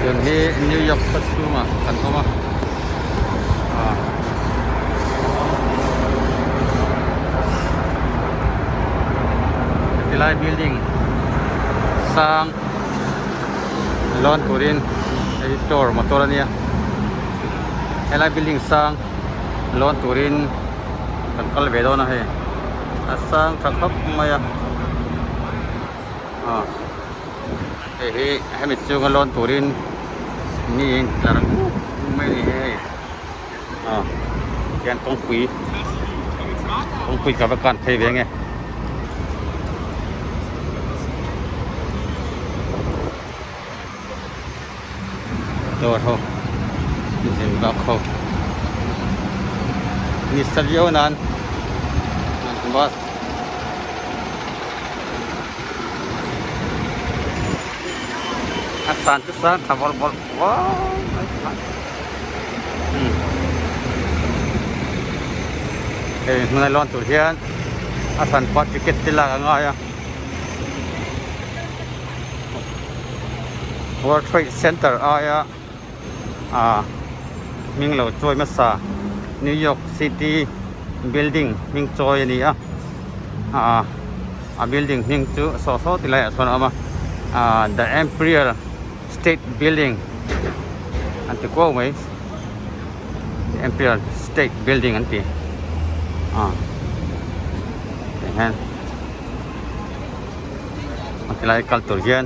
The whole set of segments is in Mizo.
Tun hi New York khaw chhungah kan awm a ah heti lai building sang lawn turin hei hi store motor ania helai building sang lawn turin kan kal ve dawn a hei a sang tha khawp mai a ah hei hi hemi chunga lawn turin mi a intlar mup mai a ni hei ah hian kawngpui kawngpui ka va kan phei ve nge. Dawr ho zin vak ho ni sa viau nan bus a san chu san tha bawrh bawrh vau mai hei hmuna lawn tur hian a hran pah ticket te lak a ngai a. World Trade Center aia ah hming lo chawi hmasa New York City building hming chawi a ni a ah a building hming chu saw saw ti laiah sawn a awm a ah the Imperial State Building an ti kuau mai Imperial State Building an ti ah tihian. A tilai kal tur hian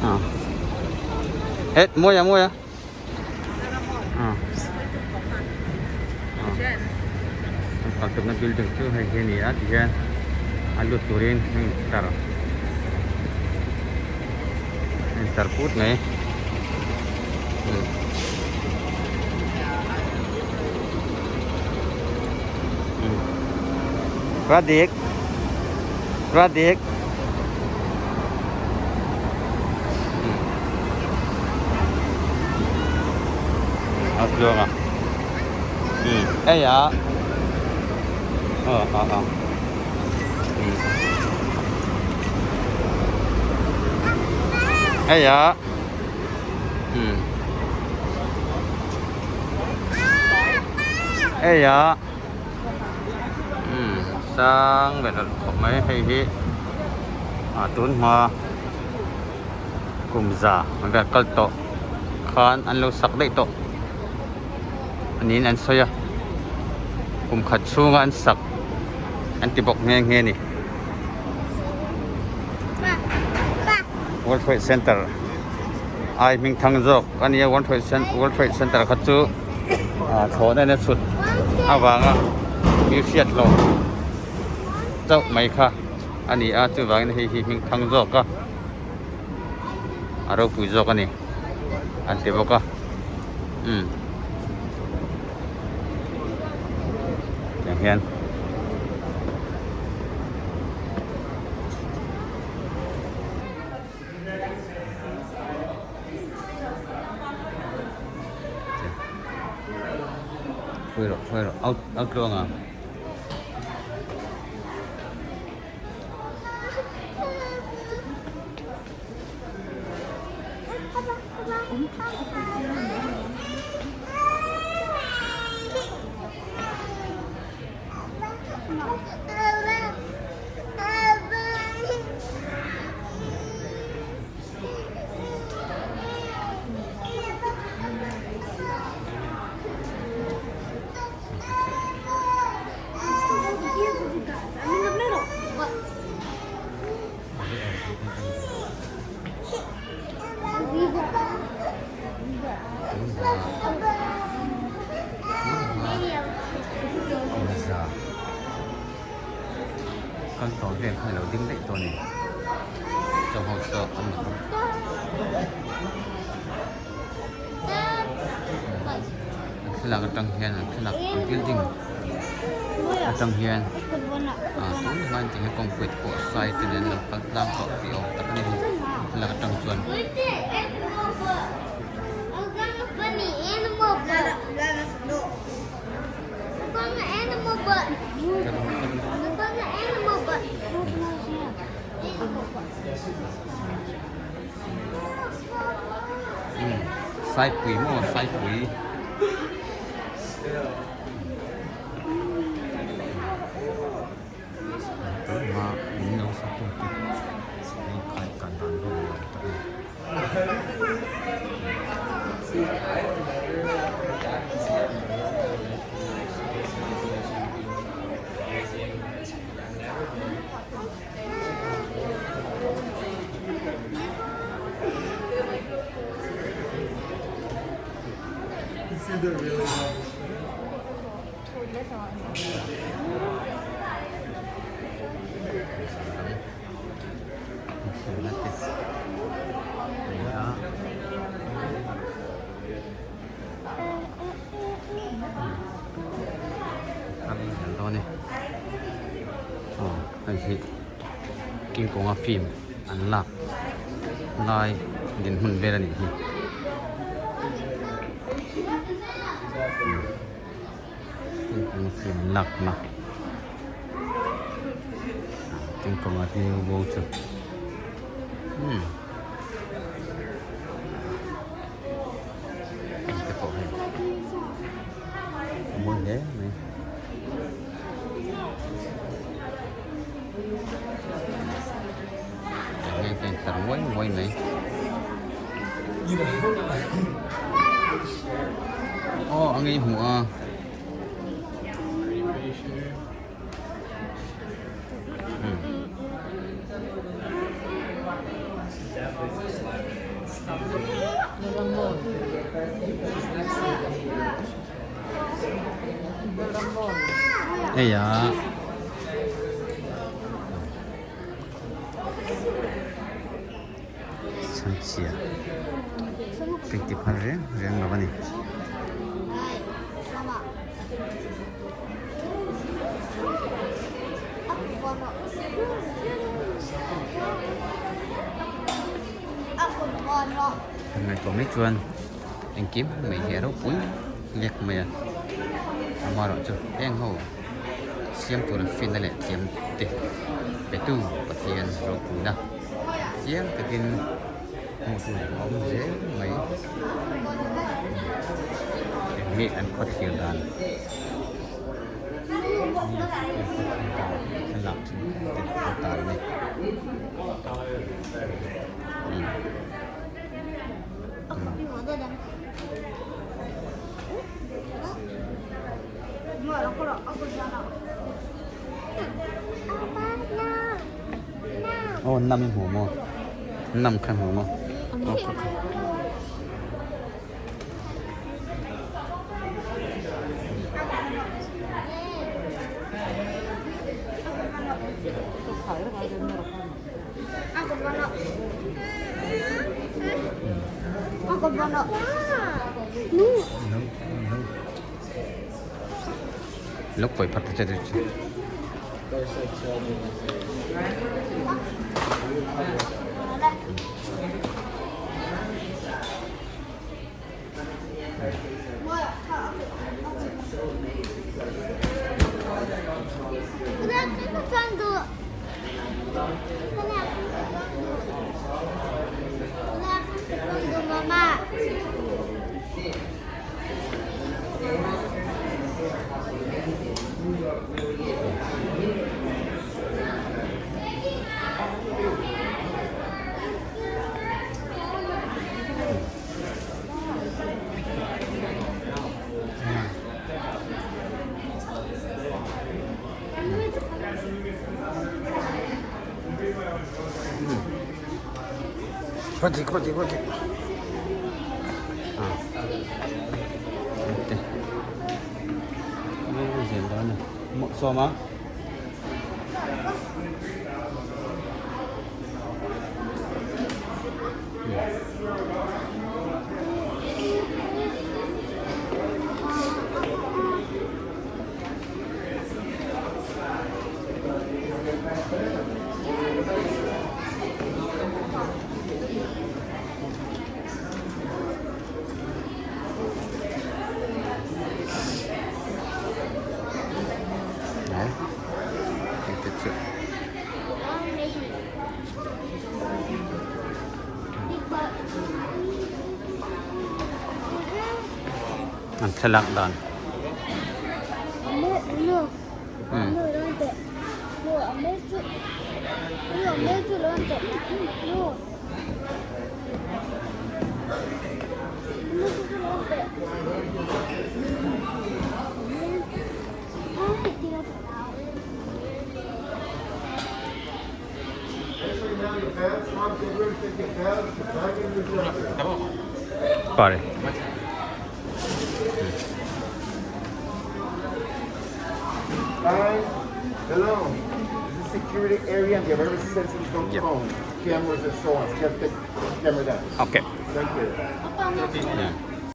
ah het mawi a mawi a ah ah an kal tumna building chu hei hi a ni a tihian a lut turin a intlar a intlar put mai umm. Pradik Pradik A tluang a ei a ờ ờ ờ ei a Ei a umm sang ber khawp mai hei hi ah tun hma kum za vel kal tawh khan an lo sak daih tawh niin an sawi a kum khat chhunga an sak an ti bawk nghe nghe a ni. World Trade Center ai hming thang zawk a nia World Trade Center World Trade Center kha chu ah thlawhna in a chhut avanga mi hriat loh chauh mai kha a ni a chuvangin hei hi hming thang zawk a a ropui zawk a ni an ti bawk a umm tiang hian. Hruai rawh hruai rawh out out tluang ang. Kal tawh vel kha ilo ding daih tawh a ni chaw ho saw an la awm an thlalak atang hian an thlalak an building atang hian ah tun hmain ti hian concrete pawh sai te nen an lo kal tlang tawh tih awm tak a ni thlalak atang chuan. Saipui maw Saipui. Tunhma in lo sa tu te hei khai kan dan vel ni awm tak a ni. Hei hi King Kong a film an lak lai dinhmun vel a nih hi. King Kong a film an lak na King Kong a hmel bo chu umm te pawh hei a mawi hle mai. Tlar muai muai mai aw a ngei hmuh a. Hei a chhanchhia engti phal reng reng lo a ni. Ngaihtuah mai chuan engkim mai hi a ropui lek mai a amaherawhchu heng ho siam tura finna leh thiam te petu Pathian ropuina chiang takin hmuh tur a awm zel mai eng nge an khawthlir dan thlalak te an tar a ni. Aw nam i hmu maw nam kha hmu maw aw kha kha. Lúc quậy phật cho cho Sawma. An thlalak dan. Pare. Guys, hello. This is security area and they are very sensitive on Yeah. phone, cameras and so on. Just the camera down. Okay. Thank you. Yeah.